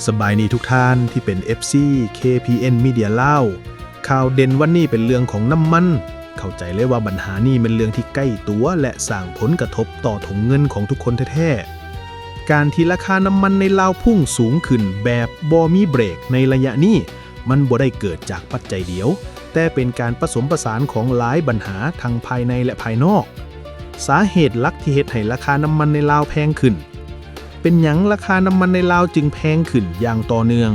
ສະບາຍດີທຸກທ່ານທີ່ເປັນ ເອັຟຊີ ເຄພີເອັນ Media ລາວ. ຂ່າວເດັ່ນວັນນີ້ເປັນເລື່ອງຂອງນ້ຳມັນ. ເຂົ້າໃຈເລີຍວ່າບັນຫານີ້ແມ່ນເລື່ອງທີ່ໃກ້ຕົວ ແລະ ສ້າງຜົນກະທົບຕໍ່ຖົງເງິນຂອງທຸກຄົນແທ້ໆ. ການທີ່ລາຄານ້ຳມັນໃນລາວພຸ່ງສູງຂຶ້ນແບບບໍ່ມີເບຣກໃນໄລຍະນີ້ ມັນບໍ່ໄດ້ເກີດຈາກປັດໄຈດຽວ, ແຕ່ເປັນການປະສົມປະສານຂອງຫຼາຍບັນຫາທັງພາຍໃນ ແລະ ພາຍນອກ. ສາເຫດຫຼັກທີ່ເຮັດໃຫ້ລາຄານ້ຳມັນໃນລາວແພງຂຶ້ນ. ເປັນຫຍັງລາຄານ້ຳມັນໃນລາວຈຶ່ງແພງຂຶ້ນຢ່າງຕໍ່ເນື່ອງ?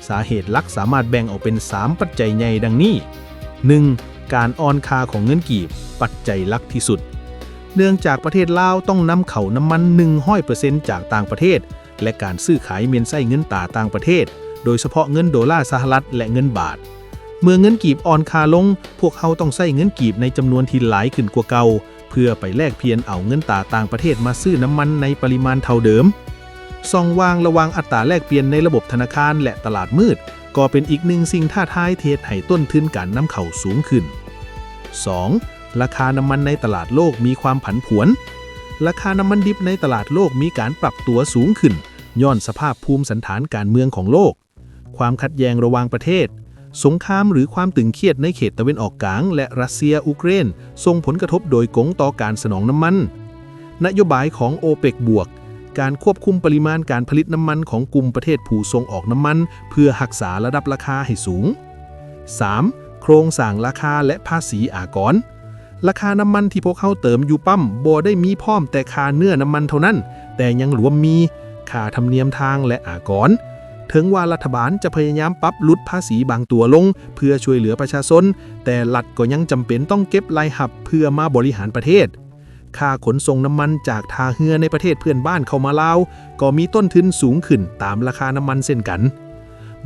ສາເຫດຫຼັກສາມາດແບ່ງອອກເປັນສາມປັດໄຈໃຫຍ່ດັ່ງນີ້. ໜຶ່ງ, ການອ່ອນຄ່າຂອງເງິນກີບ, ປັດໄຈຫຼັກທີ່ສຸດ. ເນື່ອງຈາກປະເທດລາວຕ້ອງນຳເຂົ້ານ້ຳມັນໜຶ່ງຮ້ອຍເປີເຊັນຈາກຕ່າງປະເທດ ແລະ ການຊື້ຂາຍແມ່ນໃຊ້ເງິນຕາຕ່າງປະເທດ, ໂດຍສະເພາະເງິນໂດລາສະຫະລັດ ແລະ ເງິນບາດ. ເມື່ອເງິນກີບອ່ອນຄ່າລົງ, ພວກເຮົາຕ້ອງໃຊ້ເງິນກີບໃນຈຳນວນທີ່ຫຼາຍຂຶ້ນກວ່າເກົ່າ ເພື່ອໄປແລກປ່ຽນເອົາເງິນຕາຕ່າງປະເທດມາຊື້ນ້ຳມັນໃນປະລິມານເທົ່າເດີມ. ຊ່ອງວ່າງລະຫວ່າງອັດຕາແລກປ່ຽນໃນລະບົບທະນາຄານ ແລະ ຕະຫຼາດມືດ ກໍເປັນອີກໜຶ່ງສິ່ງທ້າທາຍທີ່ເຮັດໃຫ້ຕົ້ນທຶນການນຳເຂົ້າສູງຂຶ້ນ. ສອງ, ລາຄານ້ຳມັນໃນຕະຫຼາດໂລກມີຄວາມຜັນຜວນ. ລາຄານ້ຳມັນດິບໃນຕະຫຼາດໂລກມີການປັບຕົວສູງຂຶ້ນ ຍ້ອນສະພາບພູມສັນຖານການເມືອງຂອງໂລກ. ຄວາມຂັດແຍ່ງລະຫວ່າງປະເທດ, ສົງຄາມ ຫຼື ຄວາມຕຶງຄຽດໃນເຂດຕາເວັນອອກກາງ ແລະ ຣັດເຊຍ-ອູເຄຣນ ສົ່ງຜົນກະທົບໂດຍກົງຕໍ່ການສະໜອງນ້ຳມັນ. ນະໂຍບາຍຂອງໂອເປັກບວກ, ການຄວບຄຸມປະລິມານການຜະລິດນ້ຳມັນຂອງກຸ່ມປະເທດຜູ້ສົ່ງອອກນ້ຳມັນ ເພື່ອຮັກສາລະດັບລາຄາໃຫ້ສູງ. ສາມ, ໂຄງສ້າງລາຄາ ແລະ ພາສີອາກອນ. ລາຄານ້ຳມັນທີ່ພວກເຮົາເຕີມຢູ່ປ້ຳບໍ່ໄດ້ມີພ້ອມແຕ່ຄ່າເນື້ອນ້ຳມັນເທົ່ານັ້ນ, ແຕ່ຍັງລວມມີຄ່າທຳນຽມທາງ ແລະ ອາກອນ. ເຖິງວ່າລັດຖະບານຈະພະຍາຍາມປັບຫຼຸດພາສີບາງຕົວລົງເພື່ອຊ່ວຍເຫຼືອປະຊາຊົນ, ແຕ່ລັດກໍຍັງຈຳເປັນຕ້ອງເກັບລາຍຮັບເພື່ອມາບໍລິຫານປະເທດ. ຄ່າຂົນສົ່ງນ້ຳມັນຈາກທ່າເຮືອໃນປະເທດເພື່ອນບ້ານເຂົ້າມາລາວ ກໍມີຕົ້ນທຶນສູງຂຶ້ນຕາມລາຄານ້ຳມັນເຊັ່ນກັນ.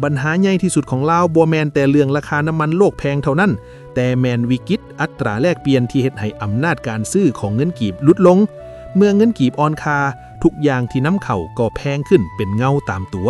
ບັນຫາໃຫຍ່ທີ່ສຸດຂອງລາວບໍ່ແມ່ນແຕ່ເລື່ອງລາຄານ້ຳມັນໂລກແພງເທົ່ານັ້ນ, ແຕ່ແມ່ນວິກິດອັດຕາແລກປ່ຽນທີ່ເຮັດໃຫ້ອຳນາດການຊື້ຂອງເງິນກີບຫຼຸດລົງ. ເມື່ອເງິນກີບອ່ອນຄ່າ, ທຸກຢ່າງທີ່ນຳເຂົ້າກໍແພງຂຶ້ນເປັນເງົາຕາມຕົວ.